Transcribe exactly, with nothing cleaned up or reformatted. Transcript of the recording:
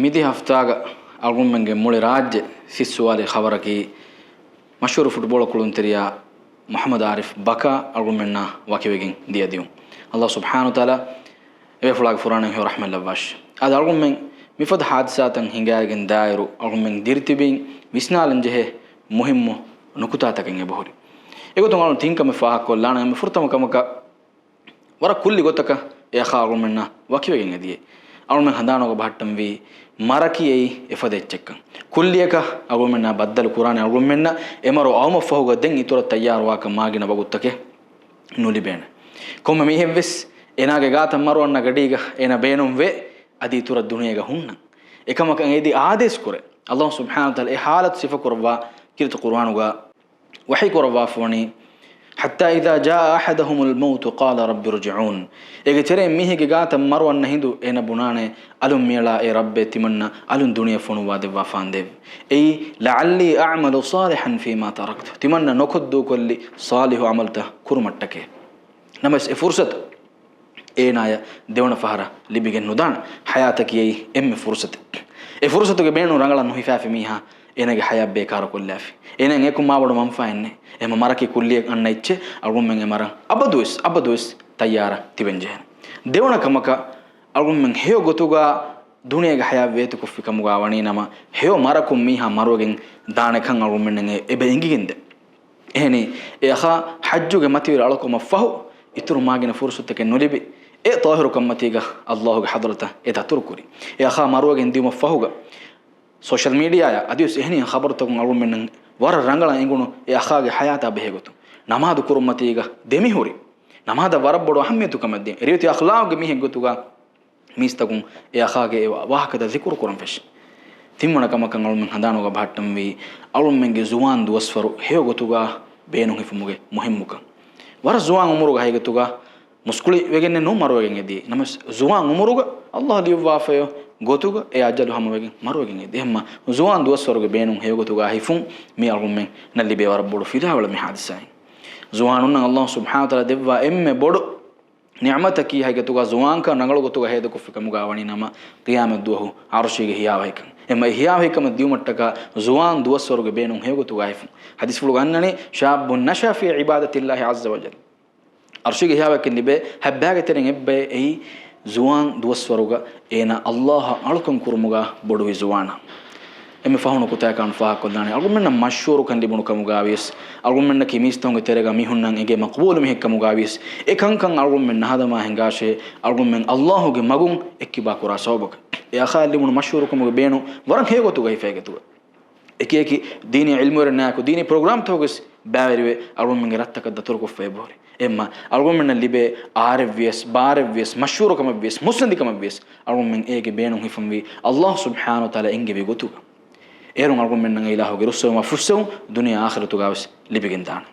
މިދި ހަފްތާގަ އަޅުގަނޑުމެންގެ މުޅި ރާއްޖެ ސިއްސުވާލި ޚަބަރަކީ، މަޝްހޫރު ފުޓްބޯޅަ ކުޅުންތެރިޔާ މުޙައްމަދު އާރިފް ބަކާ އަޅުގަނޑުމެންނާ ވަކިވެގެން ދިޔަ ދިޔުން. ﷲ ސުބްޙާނަހޫ ވަތަޢާލާ އެބޭފުޅާގެ ފުރާނައަށް ހެޔޮ ރަޙްމަތް ލައްވާށި. އަދި އަޅުގަނޑުމެން މިފަދަ ޙާދިސާތައް ހިނގާގެން ދާއިރު، އަޅުގަނޑުމެން ދިރިތިބީން ވިސްނާލަން ޖެހޭ މުހިއްމު ނުކުތާތަކެއް އެބަހުރި. އެގޮތުން އަޅުގަނޑު ތިން ކަމެއް ފާހަގަކޮށްލާނަން. އެންމެ ފުރަތަމަ ކަމަކަށް، ވަރަށް ކުއްލި ގޮތަކަށް އެ އަޚާ އަޅުގަނޑުމެންނާ ވަކިވެގެން އެދިޔަ. އަޅުގަނޑުމެން ހަނދާނުގަ ބަހައްޓަންވީ މަރަކީ އެއީ އެފަދަ އެއްޗެއްކަން. ކުއްލިއަކަށް އަޅުގަނޑުމެންނާ ބައްދަލު ކުރާނެ އަޅުގަނޑުމެންނަށް އެ މަރު އައުމަށްފަހުގަ ދެން އިތުރަށް ތައްޔާރުވާކަށް މާގިނަ ވަގުތުތަކެއް ނުލިބޭނެ. ކޮންމެ މީހެއްވެސް އޭނާގެ ގާތަށް މަރު އަންނަ ގަޑީގަ އޭނާ ބޭނުންވޭ، އަދި އިތުރަށް ދުނިޔޭގަ ހުންނަން. އެކަމަކަށް އެދި އާދޭސް ކުރޭ. ﷲ ސުބްޙާނަހޫ ވަތަޢާލާ އެ ޙާލަތު ސިފަކުރައްވާ ކީރިތި ޤުރުއާނުގަ ވަޙީ ކުރައްވާފަވަނީ، حتى إذا جاء أحدهم الموت قال رب ارجعون. އޭގެ ތެރެއިން މީހެއްގެ ގާތަށް މަރު އަންނަ ހިނދު އޭނަ ބުނާނެ، އަލުން މިއަޅާ އޭ ރައްބޭ، ތިމަންނަ އަލުން ދުނިޔެ ފޮނުއްވާ ދެއްވާފާނދޭވެ. އެއީ، لعلي أعمل صالحا فيما تركت، ތިމަންނަ ނުކޮށްދޫކޮށްލި ޞާލިޙު ޢަމަލުތައް ކުރުމަށްޓަކައި. ނަމަވެސް އެ ފުރުޞަތު އޭނާޔަށް ދެވަނަ ފަހަރަށް ލިބިގެން ނުދާނެ. ޙަޔާތަކީ އެއީ އެންމެ ފުރުޞަތެއް. އެ ފުރުޞަތުގެ ބޭނުން ރަނގަޅަށް ނުހިފާފި މީހާ އޭނާގެ ޙަޔާތް ބޭކާރުކޮށްލާފި. އޭނާ އެކު މާބޮޑު މަންފާއެއް ނެތް. އެހެން މަރަކީ ކުއްލިއަކަށް އަންނަ އެއްޗެއް. އަޅުގަނޑުމެން އެ މަރަށް އަބަދުވެސް، އަބަދުވެސް ތައްޔާރަށް ތިބެން ޖެހޭނެ. ދެވަނަ ކަމަކަށް، އަޅުގަނޑުމެން ހެޔޮ ގޮތުގަ ދުނިޔޭގެ ޙަޔާތް ވޭތުކޮށްފި ކަމުގަ ވަނީ ނަމަ، ހެޔޮ މަރަކުން މީހާ މަރުވެގެން ދާނެކަން އަޅުގަނޑުމެންނަށް އެ އެބަ އެނގިގެންދޭ. އެހެނީ، އެ އަޚާ ޙައްޖުގެ މަތިވެރި އަޅުކަމަށް ފަހު، އިތުރު މާގިނަ ފުރުޞަތެއް ނުލިބި، އެ ޠާހިރުކަންމަތީގަ ﷲ ގެ ޙަޟްރަތަށް އެ ދަތުރުކުރި. އެ އަޚާ މަރުވެގެން ދިޔުމަށް ފަހުގަ، ސޯޝަލް މީޑިއާއާ އަދިވެސް އެހެނިހެން ޚަބަރުތަކުން އަޅުގަނޑުމެންނަށް ވަރަށް ރަނގަޅަށް އެނގުނު އެ އަޚާގެ ޙަޔާތާ ބެހޭގޮތުން. ނަމާދު ކުރުންމަތީގަ ދެމިހުރި. ނަމާދަށް ވަރަށް ބޮޑު އަހައްމިޔަތުކަމެއް ދޭ. ރިވެތި އަޚްލާގުގެ މީހެއްގެ ގޮތުގަ މީސްތަކުން އެ އަޚާގެ އެ ވާހަކަތައް ޛިކުރު ކުރަން ފެށި. ތިންވަނަ ކަމަކަށް އަޅުމެން ހަނދާނުގަ ބަހައްޓަންވީ، އަޅުމެންގެ ޒުވާން ދުވަސްވަރު ހެޔޮ ގޮތުގަ ބޭނުން ހިފުމުގެ މުހިއްމުކަން. ވަރަށް ޒުވާން އުމުރުގަ ހަގީގަތުގަ މުސްކުޅި ވެގެންނެއް ނޫން މަރުވެގެން އެދީ. ނަމަވެސް ޒުވާން އުމުރުގަ ﷲ ލިޔުއްވާފައި ގޮތުގަ އެ އަޖަލު ހަމަވެގެން މަރުވެގެން އެދީ. އެހެންމަ ޒުވާން ދުވަސްވަރުގެ ބޭނުން ހެޔޮ ގޮތުގަ ހިފުން މީ އަޅުމެންނަށް ލިބޭ ވަރަށް ބޮޑު ފިލާވަޅެއް މި ޙާދިސާއިން. ޒުވާނުންނަށް ﷲ ސުބްޙާނަހޫ ވަތަޢާލާ ދެއްވާ އެންމެ ބޮޑު ނިޢުމަތަކީ ހަގީގަތުގަ ޒުވާންކަން ރަނގަޅު ގޮތުގަ ހޭދަކޮށްފި ކަމުގަ ވަނީ ނަމަ، ޤިޔާމަތް ދުވަހު ޢަރުޝީގެ ހިޔާވަހިކަން. އެހެންމަ އެ ހިޔާވަހިކަމަށް ދިޔުމަށްޓަކާ ޒުވާން ދުވަސްވަރުގެ ބޭނުން ހެޔޮ ގޮތުގަ ހިފުން. ޙަދީޘްފުޅުގަ އަންނަނީ، شاب نشأ في عبادة الله عز وجل. ޢަރުޝީގެ ހިޔާވަހިކަން ލިބޭ ހައްބާގެ ތެރެއިން އެއްބައެއް އެއީ ޒުވާން ދުވަސްވަރުގަ އޭނާ ﷲ އަށް އަޅުކަން ކުރުމުގަ ބޮޑުވި ޒުވާނާ. އެންމެ ފަހު ނުކުތާއެއް ކަން ފާހަގަކޮށްލާނެ. އަޅުގަނޑުމެންނަށް މަޝްހޫރުކަން ލިބުނު ކަމުގައިވިޔަސް، އަޅުގަނޑުމެންނަކީ މީސްތަކުންގެ ތެރޭގަ މީހުންނަށް އެނގޭ މަޤްބޫލު މީހެއް ކަމުގައިވިޔަސް، އެ ކަންކަން އަޅުގަނޑުމެން ނަހަދަމާ ހިނގާށޭ، އަޅުގަނޑުމެން ﷲ ގެ މަގުން އެއްކިބާ ކުރާ ސަބަބަކަށް. އެ އަޚާއަށް ލިބުނު މަޝްހޫރުކަމުގެ ބޭނުން ވަރަށް ހެޔޮ ގޮތުގަ ހިފޭގެތުގަ. އެކި އެކި ދީނީ ޢިލްމުވެރިންނާއެކު ދީނީ ޕްރޮގްރާމްތަކުގަސް ބައިވެރިވެ، އަޅުގަނޑުމެންގެ ރަށްތަކަށް ދަތުރުކޮށްފަ އެބަހުރި. އެހެންމަ އަޅުގަނޑުމެންނަށް ލިބޭ އާރެއްވިޔަސް، ބާރެއްވިޔަސް، މަޝްހޫރުކަމެއްވިޔަސް، މުއްސަނދިކަމެއްވިޔަސް، އަޅުގަނޑުމެން އޭގެ ބޭނުން ހިފަންވީ ﷲ ސުބްޙާނަހޫ ވަތަޢާލާ އެންގެވި ގޮތުގަ. އޭރުން އަޅުގަނޑުމެންނަށް އިލާހުގެ ރުއްސެވުމާ ފުއްސެވުން ދުނިޔެ އާޚިރަތުގަވެސް ލިބިގެންދާނެ.